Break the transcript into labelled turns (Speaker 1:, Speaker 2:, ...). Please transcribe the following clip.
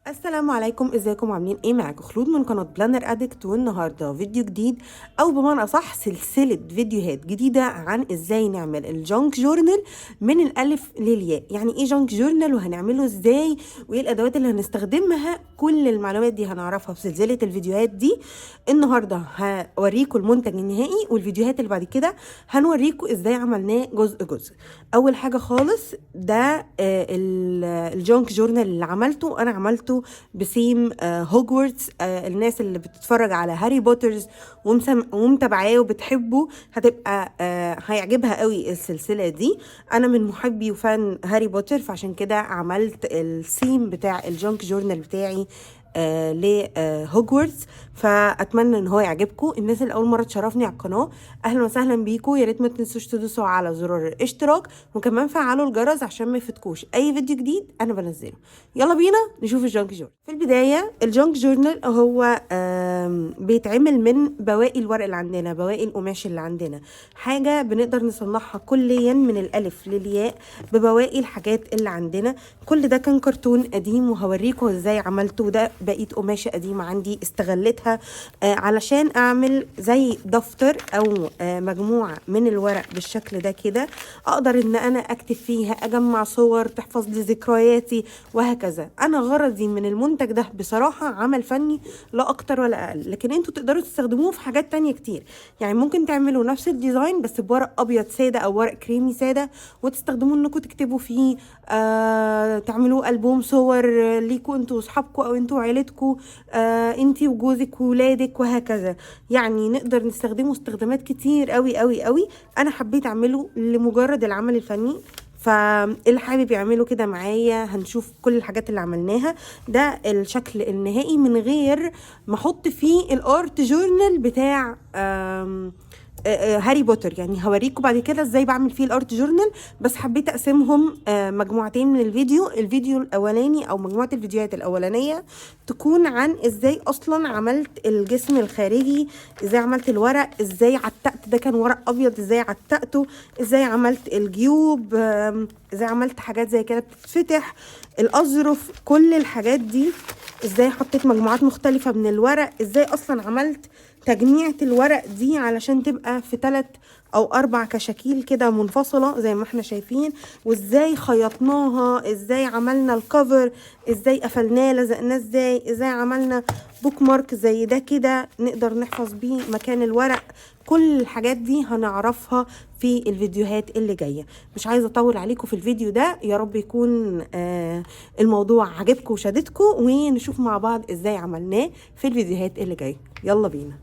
Speaker 1: السلام عليكم، ازيكم؟ عاملين ايه؟ معاكم خلود من قناة Planner Addict، والنهارده فيديو جديد او بمعنى اصح سلسلة فيديوهات جديدة عن ازاي نعمل ال junk journal من الالف للياء. يعني ايه junk journal وهنعمله ازاي وايه الادوات اللي هنستخدمها؟ كل المعلومات دي هنعرفها في سلسلة الفيديوهات دي. النهارده هوريكم المنتج النهائي، والفيديوهات اللي بعد كده هنوريكم ازاي عملناه جزء جزء. اول حاجة خالص ده ال junk journal اللي عملته، انا عملته بثيم هوجورتس. الناس اللي بتتفرج على هاري بوترز ومتابعاه وبتحبه هتبقى هيعجبها قوي السلسلة دي. انا من محبي و fan هاري بوتر، فعشان كده عملت الثيم بتاع ال junk journal بتاعي لهوجورتس، فاتمنى ان هو يعجبكم. الناس اللي اول مرة تشرفني على القناة، اهلا وسهلا بيكم. يا ريت ما تنسوش تدوسوا على زرار الاشتراك وكمان فعلوا الجرس عشان ما يفوتكوش اي فيديو جديد انا بنزله. يلا بينا نشوف ال junk journal. في البداية ال junk journal هو بيتعمل من بواقي الورق اللي عندنا، بواقي القماش اللي عندنا، حاجة بنقدر نصنعها كليا من الالف للياء ببواقي الحاجات اللي عندنا. كل ده كان كرتون قديم وهوريكم ازاي عملته. ده بقيت قماشة قديمة عندي استغلتها علشان اعمل زي دفتر او مجموعة من الورق بالشكل ده كده، اقدر ان انا اكتب فيها، اجمع صور تحفظ لي ذكرياتي وهكذا. انا غرضي من المنتج ده بصراحة عمل فني لا اكتر ولا اقل، لكن انتوا تقدروا تستخدموه في حاجات تانية كتير. يعني ممكن تعملوا نفس ال design بس بورق ابيض سادة او ورق كريمي سادة، وتستخدموه انكم تكتبوا فيه، تعملوا البوم صور ليكوا انتوا واصحابكوا او انتوا وعيلتكوا، انتي وجوزك وولادك وهكذا. يعني نقدر نستخدمه استخدامات كتير قوي قوي قوي. انا حبيت اعمله لمجرد العمل الفني، فاللي حابب يعمله كده معايا هنشوف كل الحاجات اللي عملناها. ده الشكل النهائي من غير ما احط فيه ال art journal بتاع هاري بوتر. يعني هوريكم بعد كده ازاي بعمل فيه ال art journal، بس حبيت اقسمهم مجموعتين من الفيديو. الفيديو الاولاني او مجموعة الفيديوهات الاولانية تكون عن ازاي اصلا عملت الجسم الخارجي، ازاي عملت الورق، ازاي عتقت، ده كان ورق ابيض ازاي عتقته، ازاي عملت الجيوب، ازاي عملت حاجات زي كده بتتفتح، الاظرف، كل الحاجات دي، ازاي حطيت مجموعات مختلفة من الورق، ازاي اصلا عملت تجميعة الورق دي علشان تبقى في 3 او 4 كشاكيل كده منفصلة زي ما احنا شايفين، وازاي خيطناها، ازاي عملنا ال cover، ازاي قفلناه، لزقناه ازاي، ازاي عملنا bookmark زي ده كده نقدر نحفظ بيه مكان الورق. كل الحاجات دي هنعرفها في الفيديوهات اللي جاية. مش عايزة اطول عليكم في الفيديو ده، يا رب يكون الموضوع عجبكم وشددكم، ونشوف مع بعض ازاي عملناه في الفيديوهات اللي جاية. يلا بينا.